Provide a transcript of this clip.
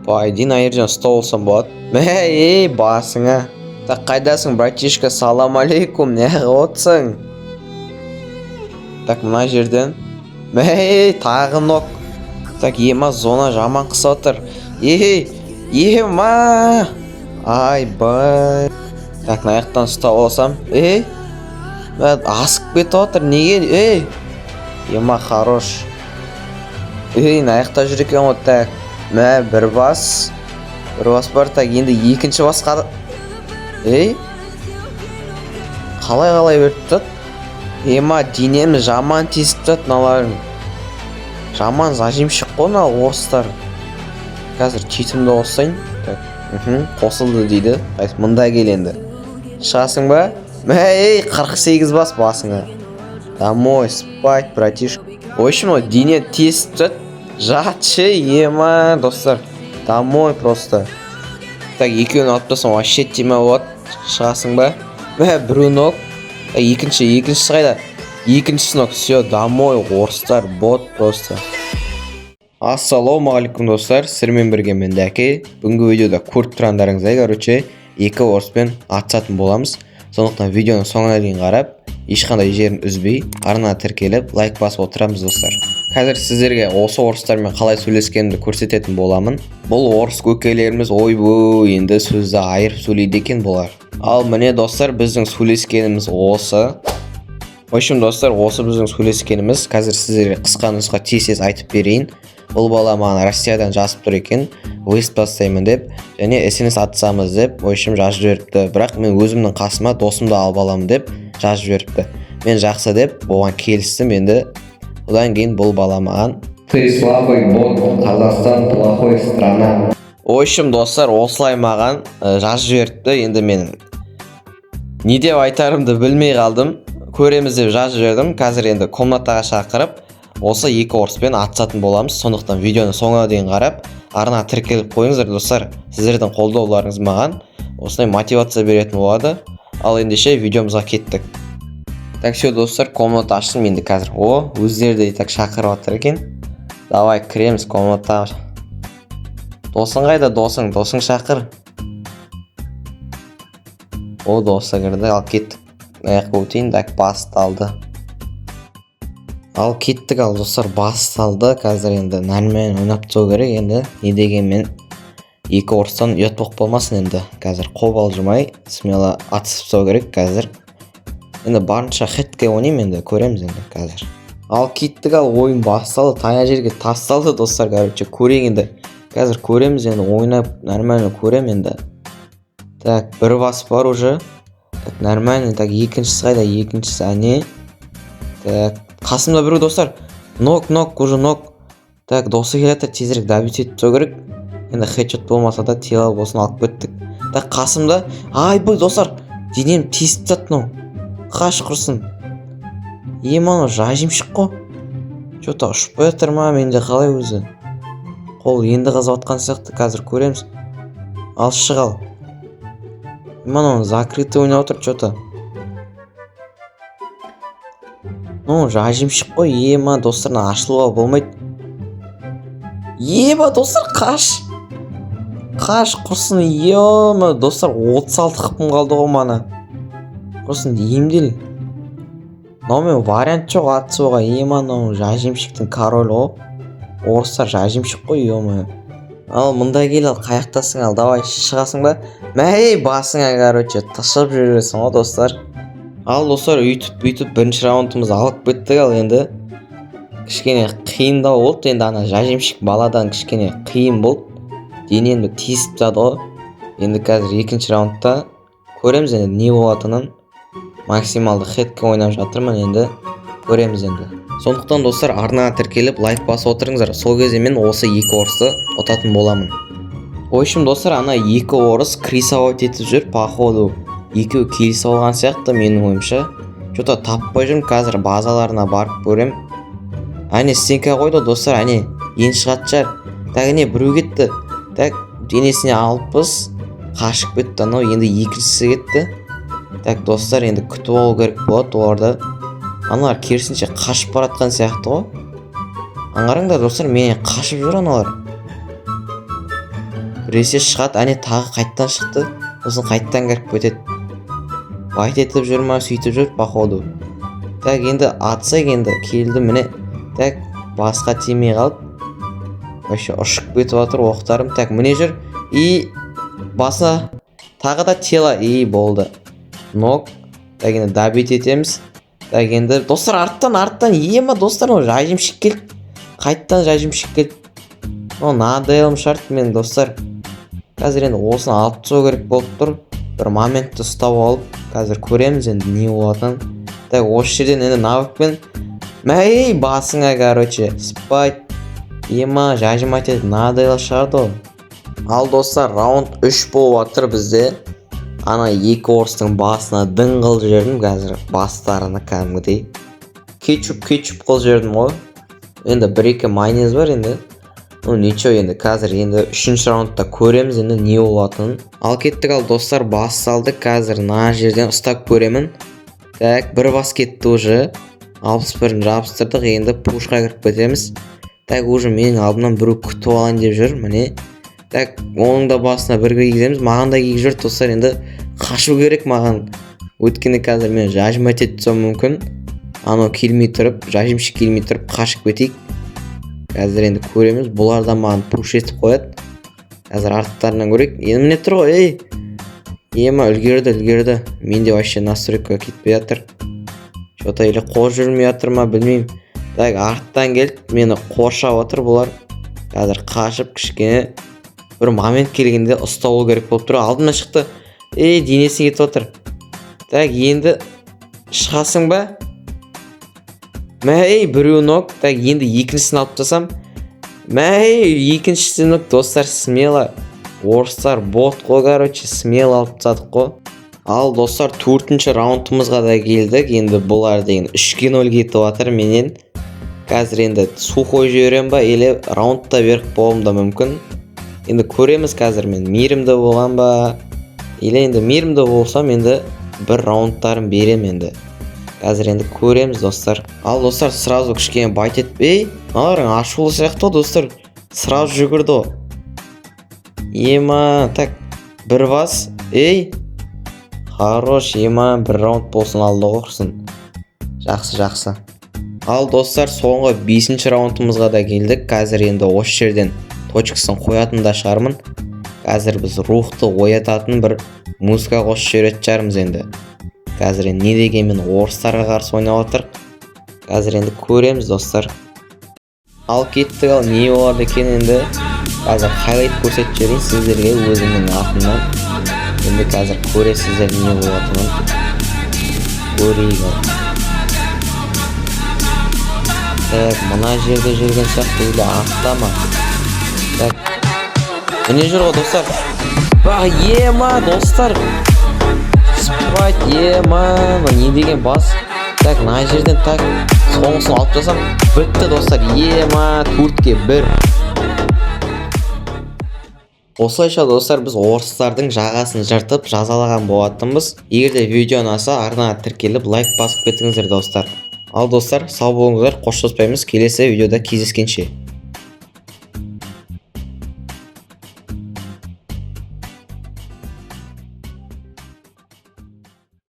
По идее, мына жерден ұстап алсам болады. Мә, ей, басыңа. Так, қайдасың, братишка? Салам алейкум, не қылып отырсың? Так, мына жерден. Мә, ей, тағы нок. Так, ема, зона жаман қысып отыр. Ей, ема, айбай. Так, мына жақтан ұстап алсам. Ей, мә, асып кетіп отыр неге? Ей, ема, хорош. Ей, мына жақта жүр екен ғой. Так, мә, бір бас, бір бас бар. Так, енді екінші басқа. Ей, қалай, қалай беріп тұрады? Ема, денеміз жаман тесіп тұрады мыналардың. Жаман зажимщик қой мына орыстар. Қазір читімді қосайын. Так, қосылды дейді. Қайсы, мында кел енді. Шығасың ба? Мә, ей, 48 бас басыңа. Домой, спать, братишка. В общем, ол дене тесіп тұрады. Жатшы, ема, достар. Домой просто. Так, екеуін алып тастасам, вообще тема болады. Шығасың ба? Мә, біреу нок. Так, екінші, екіншісі қайда? Екіншісі нок. Все, домой, орыстар, бот просто. Ассалаумағалейкум, достар, сіздермен бірге мен, Дәке. Бүгінгі видеода көріп тұрғандарыңыздай, короче, екі орыспен атысатын боламыз. Сондықтан видеоның соңына дейін қарап, ешқандай жерін үзбей, арнаға тіркеліп, лайк басып отырамыз, достар. Қазір сіздерге осы орыстармен қалай сөйлескенімді көрсететін боламын. Бұл орыс көкелеріміз, ойбу, енді сөзді айырып сөйлейді екен бұлар. Ал міне, достар, біздің сөйлескеніміз осы. В общем, достар, осы біздің сөйлескеніміз. Қазір сіздерге қысқа нұсқа тез тез айтып берейін. Бұл бала маған Россиядан жазып тұр екен, вызов тастаймын деп және СНС атысамыз деп, в общем, жазып жіберіпті. Бірақ мен өзімнің қасыма досымды алып аламын деп жазып жіберіпті. Мен жақсы деп оған келістім енді. Одан кейін бұл бала маған: «Ты слабый бот, Казахстан плохой страна». В общем, достар, осылай маған жазып жіберіпті. Енді мен не деп айтарымды білмей қалдым. Көреміз деп жазып жібердім. Қазір енді комнатаға шақырып, осы екі орыспен атысатын боламыз. Сондықтан видеоны соңына дейін қарап, арнаға тіркеліп қойыңыздар, достар. Сіздердің қолдауларыңыз маған осындай мотивация беретін болады. Ал ендеше видеомызға кеттік. Так, все, достар, комната аштым енді қазір. О, өздері де так шақырып жатыр екен. Давай, кіреміз комнатаға. Досың қайда, досың? Досың шақыр. О, досы кірді. Ал кеттік, мына жаққа өтейін. Так, басталды. Ал кеттік. Ал, достар, басталды. Қазір енді нормально ойнап тастау керек енді. Не дегенмен екі орыстан ұят болып қалмасын енді. Қазір қобалжымай, смело атысып тастау керек. Қазір енді барынша хедке ойнаймын енді, көреміз енді қазір. Ал кеттік. Ал ойын басталды. Таяқ жерге тасталды, достар. Короче, көрейік енді, қазір көреміз енді, ойнап нормально көрем енді. Так, бір бас бар уже. Так, нормально. Так, екіншісі қайда? Екіншісі әне. Так, қасымда біреу, достар. Нок, нок, уже нок. Так, досы келе жатыр, тезірек добить етіп тастау керек енді. Хедшот болмаса да, тело болсын, алып кеттік. Так, қасымда. Айбай, достар, денем тесіп тастады мынау. Қаш, құрсын. Ема, анау зажимщик қой. Че то ұшпай жатыр ма менде, қалай өзі? Қол енді қызып жатқан сияқты, қазір көреміз. Ал, шық, ал. Ема, анау закрытый ойнап отыр че то. Ну, зажимщик қой. Ема, достар, мына ашылуға болмайды. Ема, достар, қаш, қаш, құрсын. Ема, достар, 36 хпым қалды ғой мана. Құрсын, емдел. Мынаумен вариант жоқ атысуға. Ема, мынау зажимщиктің королі ғой. Орыстар зажимщик қой, ё. Ал мында кел, ал, қаяқтасың? Ал давай, шығасың ба? Мә, ей, басыңа, короче, тышып жүресің ғой, достар. Ал, достар, өйтіп бүйтіп бірінші раундымызды алып кеттік. Ал енді кішкене қиындау болды енді, ана зажимщик баладан кішкене қиын болды, денемді тесіп тастады ғой. Енді қазір екінші раундта көреміз енді не болатынын. Максималды хедке ойнап жатырмын енді, көреміз енді. Сондықтан, достар, арнаға тіркеліп, лайк басып отырыңыздар. Сол кезде мен осы екі орысты ұтатын боламын. В общем, достар, ана екі орыс крысовать етіп жүр, походу, екеуі келісіп алған сияқты менің ойымша. Че то таппай жүрмін, қазір базаларына барып көрем. Әне, стенка қойды, достар, әне, енді шығатын шығар. Так, әне, біреу кетті. Так, денесіне 60, қашып кетті анау. Енді екіншісі кетті. Так, достар, енді күтіп алу керек болады оларды. Аналар керісінше қашып бара жатқан сияқты ғой. Аңғарыңдар, достар, менен қашып жүр аналар. Біресе шығады, әне, тағы қайттан шықты, сосын қайттан кіріп кетеді. Байт етіп жүр ма, сөйтіп жүр, походу. Так, енді атсақ, енді келді, міне. Так, басқа тимей қалып, вообще ұшып кетіп жатыр оқтарым. Так, міне жүр, и басы тағы да тело, и болды, нок. Так, енді добить етеміз. Так, енді, достар, арттан, арттан, ема, достар, мынау жажимщик келді, қайттан жажимщик келді. Мынау надоелым шарт мен, достар. Қазір енді осыны алып тастау керек болып тұр. Бір моментті ұстап алып, қазір көреміз енді не болатынын. Так, осы жерден енді навыкпен, мәй, басыңа, короче, спать. Ема, жажимать етіп надоело шығарды ғой. Ал, достар, раунд 3 болып жатыр бізде. Ана екі орыстың басына дың қылып жібердім. Қазір бастарына кәдімгідей кетчуп, кетчуп қылып жібердім ғой. Енді бір екі майонез бар енді. Ну ничего, енді қазір енді үшінші раундта көреміз енді не болатынын. Ал кеттік. Ал, достар, бас салдық. Қазір мына жерден ұстап көремін. Так, бір бас кетті уже, 61-ін жабыстырдық. Енді пушқа кіріп кетеміз. Так, уже менің алдымнан біреу күтіп алайын деп жүр, міне. Так, оның да басына бір кигіземіз. Маған да кигізіп жіберді, достар. Енді қашу керек маған, өйткені қазір мен жажимать етіп тастауым мүмкін. Анау келмей тұрып, жажимщик келмей тұрып, қашып кетейік. Қазір енді көреміз, бұлар да маған пуш етіп қояды. Қазір арттарынан көрейік енді. Міне тұр ғой, ей, ема, үлгерді, үлгерді. Менде вообще настройка кетпей жатыр че то, или қол жүрмей жатыр ма, білмеймін. Так, арттан келіп мені қоршап отыр бұлар. Қазір қашып, кішкене бір момент келгенде ұсталу керек болып тұр. Алдымнан шықты, ей, денесі кетіп отыр. Так, енді шығасың ба? Мә, ей, біреу нок. Так, енді екіншісін алып тастасам, мә, ей, екіншісі нок. Достар, смело, орыстар бот қой, короче, смело алып тастадық қой. Ал, достар, төртінші раундымызға да келдік. Енді бұлар деген 3-0 кетіп жатыр менен. Қазір енді сухой жіберем ба, или раундта беріп болуым да мүмкін. Енді көреміз қазір, мен мейірімді болған ба, или енді мейірімді болсам, енді бір раундтарын берем енді. Қазір енді көреміз, достар. Ал, достар, сразу кішкене байт етіп, ей, мыналарың ашулы сияқты ғой, достар, сразу жүгірді ғой, ема. Так, бір бас, ей, хорош, ема, бір раунд болсын алды ғой, құрсын. Жақсы, жақсы. Ал, достар, соңғы бесінші раундымызға да келдік. Қазір енді осы жерден точкасын қоятын да шығармын. Қазір біз рухты оятатын бір музыка қосып жіберетін шығармыз енді. Қазір енді не дегенмен орыстарға қарсы ойнап жатырық. Қазір енді көреміз, достар. Ал кеттік. Ал не болады екен енді? Қазір хайлайт көрсетіп жіберейін сіздерге өзімнің атымнан. Енді қазір көресіздер не болатынын. Көрейік. Ал, так, мына жерде жүрген сияқты или артта ма? Так, міне жүр ғой, достар. Ба, ема, достар, спать, ема, мына не деген бас? Так, мына жерден, так, соңғысын алып тастасам, бітті, достар, ема, 4-1. Осылайша, достар, біз орыстардың жағасын жыртып, жазалаған болатынбыз. Егер де видео ұнаса, арнаға тіркеліп, лайк басып кетіңіздер, достар. Ал, достар, сау болыңыздар, қоштаспаймыз, келесі видеода кездескенше.